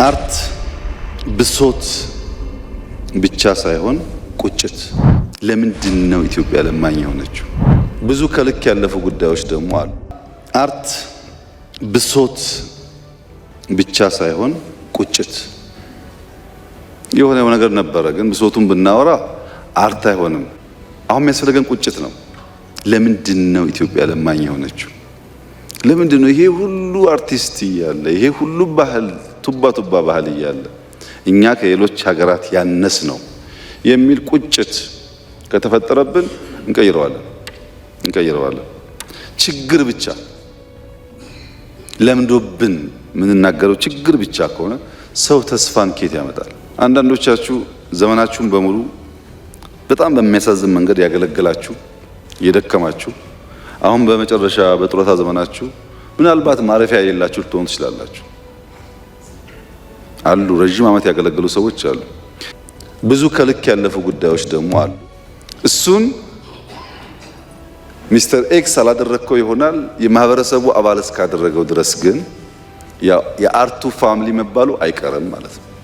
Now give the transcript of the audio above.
Art ብሶት ብቻ ሳይሆን ቁጭት። ለምንድን ነው ኢትዮጵያ ለማኝ የሆነችው? ብዙ ከልክ ያለፉ ጉዳዮች ደግሞ አሉ። Art ብሶት ብቻ ሳይሆን ቁጭት የሆነ ነገር ነበረ፣ ግን ብሶቱን ብናወራ art አይሆንም። አሁን የሚያስፈልገን ቁጭት ነው። ለምንድን ነው ኢትዮጵያ ለማኝ የሆነችው? ለምንድን ነው ይሄ ሁሉ አርቲስት እያለ፣ ይሄ ሁሉ ባህል፣ ቱባ ቱባ ባህል እያለ እኛ ከሌሎች ሀገራት ያነስነው የሚል ቁጭት ከተፈጠረብን እንቀይረዋለን እንቀይረዋለን። ችግር ብቻ ለምዶብን የምንናገረው ችግር ብቻ ከሆነ ሰው ተስፋን ኬት ያመጣል? አንዳንዶቻችሁ ዘመናችሁን በሙሉ በጣም በሚያሳዝን መንገድ ያገለግላችሁ የደከማችሁ አሁን በመጨረሻ በጡረታ ዘመናችሁ ምናልባት ማረፊያ የሌላችሁ ልትሆኑ ትችላላችሁ። አሉ ረዥም ዓመት ያገለገሉ ሰዎች አሉ። ብዙ ከልክ ያለፉ ጉዳዮች ደግሞ አሉ። እሱን Mister X አላደረግከው ይሆናል፣ የማህበረሰቡ አባል እስካደረገው ድረስ ግን የ art ኡ family መባሉ አይቀርም ማለት ነው።